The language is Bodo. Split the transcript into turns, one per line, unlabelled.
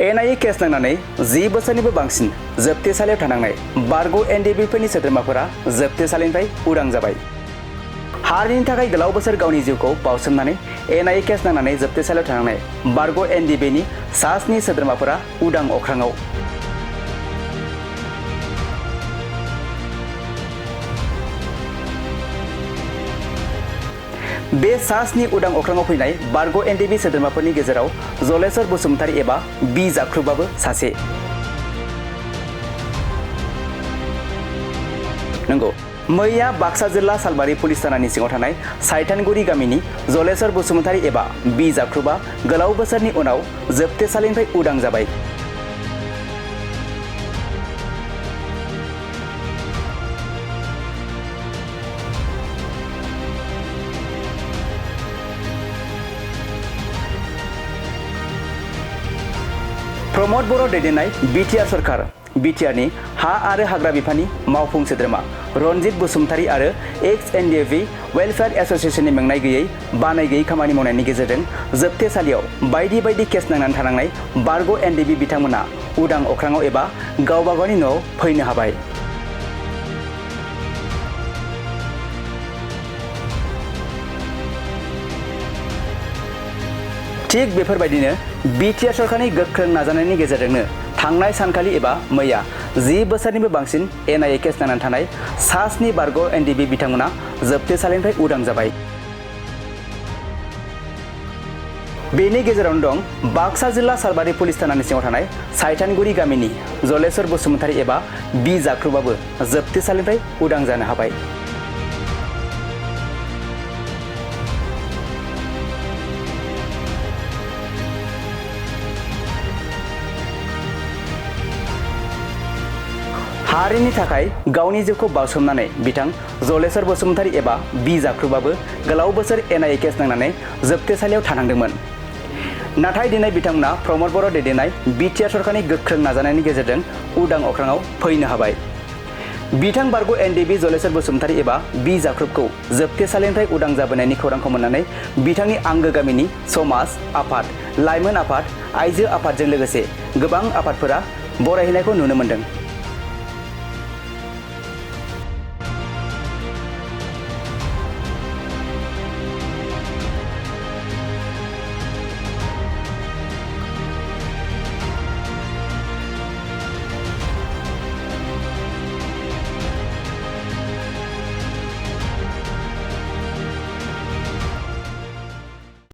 एनआईए केस नांनानै 10 बोसोरनिबो बांसिन जोबथेसालियाव थानांनाय बारग' एनडीएबीफोरनि सोद्रोमाफोरा जोबथेसालिनिफ्राय उदां जाबाय। हारिनि थाखाय गोलाव बोसोर गावनि जिउखौ बावसोमनानै एनआईए केस नांनानै जोबथेसालियाव थानांनाय बारग' एनडीएबीनि सा 7 सोद्रोमाफोरा उदां अख्राङाव। बे सा 7 उदां अख्राङाव फैनाय बारग' एनडीएबी सोद्रोमाफोरनि गेजेराव जलेस्वर बसुमतारी एबा बि जाख्रुबाबो सासे। नंगौ, मैया बाक्सा जिल्ला सालबारि पुलिस थानानि सिङाव थानाय साइथानगुरि गामिनि जलेस्वर बसुमतारी एबा बि जाख्रुबा गोलाव बोसोरनि उनाव जोबथेसालिनिफ्राय उदां जाबाय। प्रमद बर' दैदेननाय बिटिआर सरकार बिटिआरनि हा आरो हाग्रा बिफाननि मावफुं सोद्रोमा रनजित बसुमतारी आरो एक्स एनडीएफबी वेलफेयार एसोसिएशननि मेंनाय गैयै बानाय गैयै खामानि मावनायनि गेजेरजों जोबथेसालियाव बायदि बायदि केस नांनानै थानांनाय बारग' एनडीएबी बिथांमोना उदां अख्राङाव एबा गावबा गावनि न'आव फैनो हाबाय। थिग बेफोरबायदिनो बिटिआर सरकारनि गोख्रों नाजानायनि गेजेरजोंनो थांनाय सानखालि एबा मैया 10 बोसोरनिबो बांसिन एनआईए केस नांनानै थानाय सा 7 बारग' एनडीएबी बिथांमोना जोबथेसालिनिफ्राय उदां जाबाय। बेनि गेजेरावनो दं बाक्सा जिल्ला सालबारि पुलिस थानानि सिङाव थानाय साइथानगुरि गामिनि जलेस्वर बसुमतारी एबा बि जाख्रुबाबो जोबथेसालिनिफ्राय उदां जानो हाबाय। हारिनि थाखाय गावनि जिउखौ बावसोमनानै बिथां जलेस्वर बसुमतारी एबा बि जाख्रुबाबो गोलाव बोसोर एनआईए केस नांनानै जोबथेसालियाव थानांदोंमोन। नाथाय दिनै बिथांमोना प्रमद बर' दैदेननाय बिटिआर सरकारनि गोख्रों नाजानायनि गेजेरजों उदां अख्राङाव फैनो हाबाय। बिथां बारग' एनडीएबी जलेस्वर बसुमतारी एबा बि जाख्रुबखौ जोबथेसालिनिफ्राय उदां जाबोनायनि खौरांखौ मोननानै बिथांनि आंगो गामिनि समाज आफाद, लाइमोन आफाद, आइजो आफादजों लोगोसे गोबां आफादफोरा बरायहैनायखौ नुनो मोन्दों।